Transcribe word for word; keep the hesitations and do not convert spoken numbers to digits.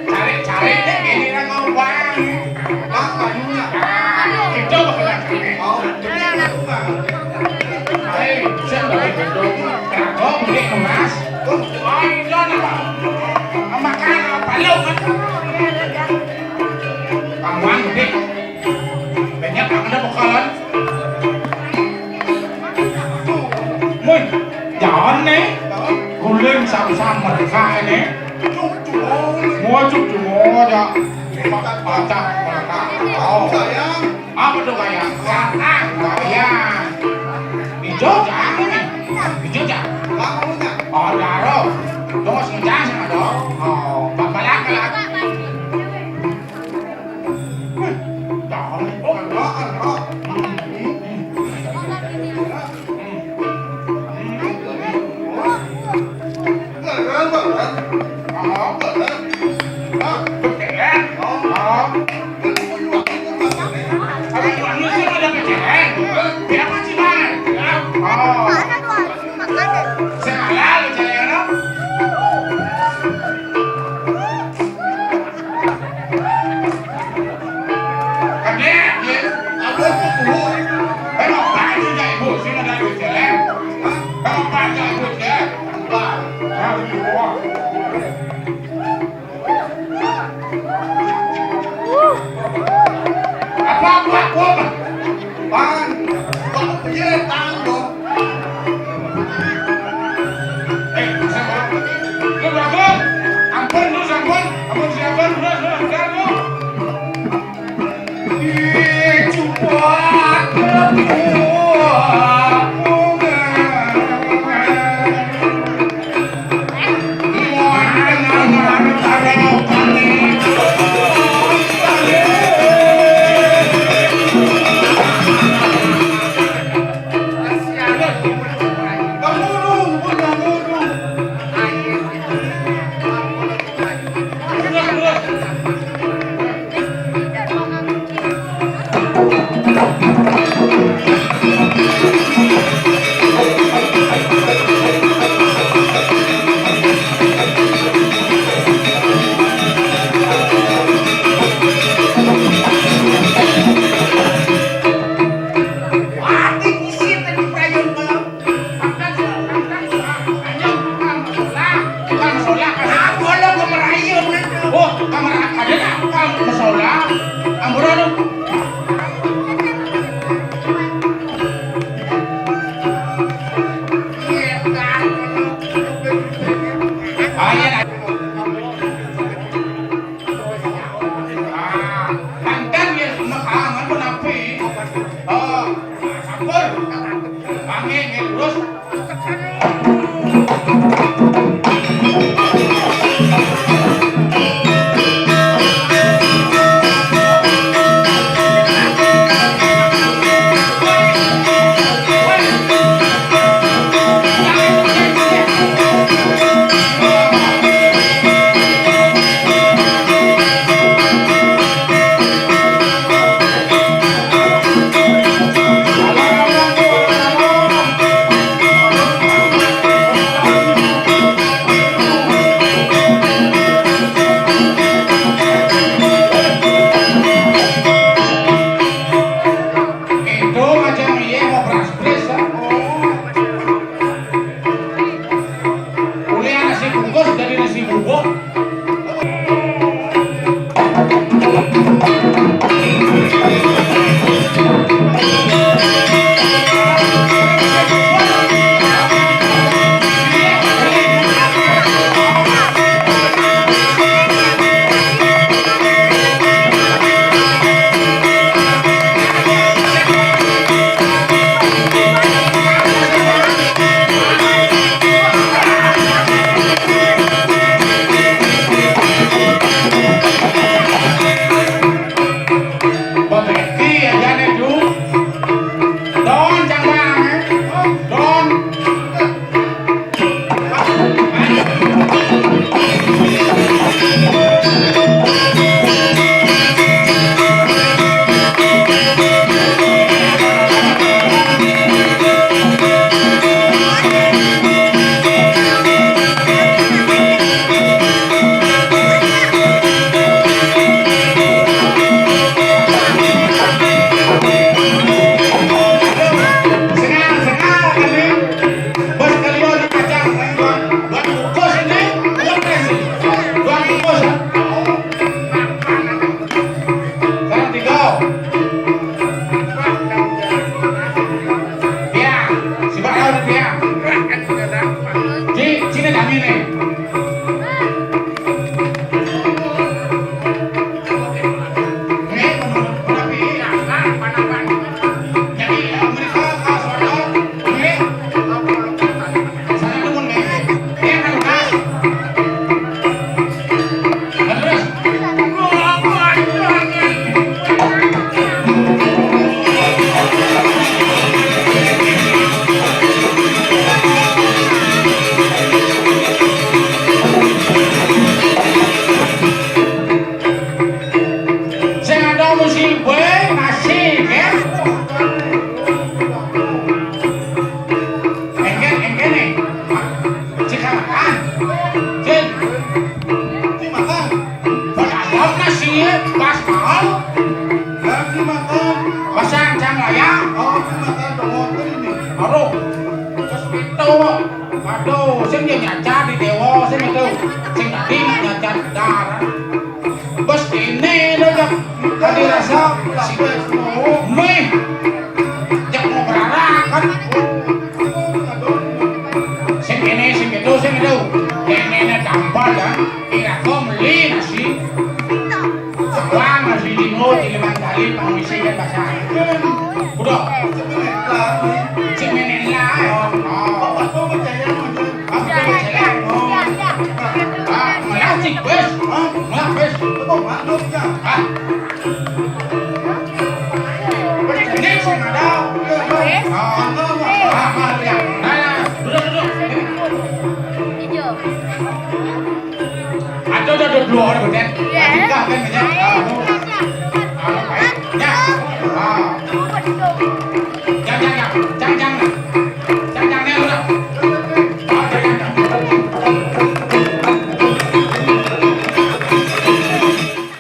Cari-cari ini kan mau uang. Bang, banyunya. Ah, itu bakal cari. Oh, itu mah. Ayo, saya balik itu. Kagok beli emas. Oh, itu apa? Makan apa lu kan? Pamuan gede. Banyak banget bakalan. Mun, jangan nih. Guling sama-sama mereka ini. Mau cuk cuk aja. Baca mereka. Oh. Apa tuh kayak? Kata kayak. Hijau jangan nih. Hijau jangan. Oh, daro. Terus ngejang sama dong. Oh, bapak laki-laki. Apa, apa, apa? Pan, aku piye tang, Bro? Eh, lu berapa? Ampun, lu ampun. Ampun siapa? Lu, lu, lu, lu. Ih, cupak, cupak. Mantan ya, semua kalangan pun napi. Oh, sampun. Kami ngurus. Itu macam iya mau beras-beras, ya. Kuliah nasi bungkus jadi nasi bubuk. Nek nenek gampar ya, nek aku meli nasi. Wah, nasi limo, tiga kali, pangisi kan bahasa. Udah. Sing nenek lah, ya. Oh. Apa percaya? Oh. Ah, malah sih, wes. Hah? Malah, wes. Ah. Wes, ini sing ada. Ah, ah, ah, ya. Nah, nah, duduk, duduk. Ada, ada, ada dua orang, betul? Iya. Tiga kan, ya? Ah,